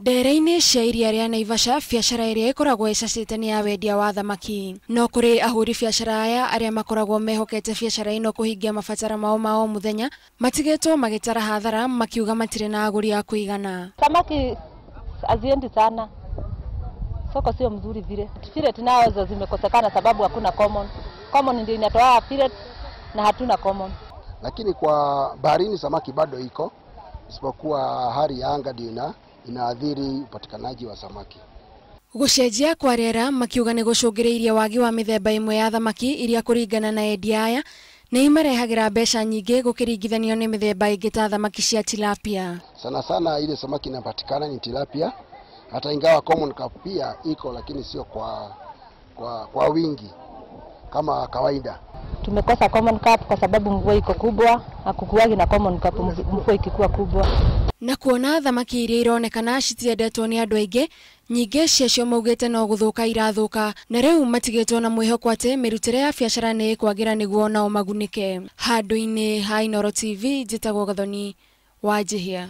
Ndere-inĩ cia iria rĩa Naivasha, biacara ĩrĩa ĩkoragwo ĩcacĩte nĩ ya wendia wa thamaki. No kũrĩ ahũri biacara aya arĩa makoragwo mehokete biacara ĩno kũhingia mabataro mao ma o mũthenya, matigĩtwo magĩtara hathara makiuga matirĩ na agũri a kũigana. Samaki haziendi sana, soko sio mzuri vile. Fillet nazo zimekosekana sababu hakuna common. Common ndio inatoa fillet na hatuna common. Lakini kwa baharini samaki bado iko, isipokuwa hali ya anga ndio inaathiri upatikanaji wa samaki. Gũcenjia kwa rĩera makiuga nĩ gũcũngĩrĩirie wagi wa mĩthemba ĩmwe ya thamaki iria kũringana na endia aya nĩ imarehagĩra mbeca nyingĩ gũkĩringithanio nĩ mĩthemba ĩngĩ ta thamaki cia tilapia. Sana sana ile samaki inapatikana ni tilapia, hata ingawa common carp pia iko, lakini sio kwa wingi kama kawaida. Tumekosa common carp kwa sababu mvua iko kubwa, hakukuwagi na common carp mvua ikikuwa kubwa. Na kuona thamaki iria ironekana citiendetwo nĩ andũ aingĩ, nyingĩ ciacio maugĩte no gũthũka irathũka, na rĩu matigĩtwo na mwĩhoko atĩ mĩrutĩre ya biacara nĩ ĩkwagĩra nĩguo nao magunĩke. Handũ-inĩ ha Inooro TV, njĩtagwo Gathoni wa Njihia.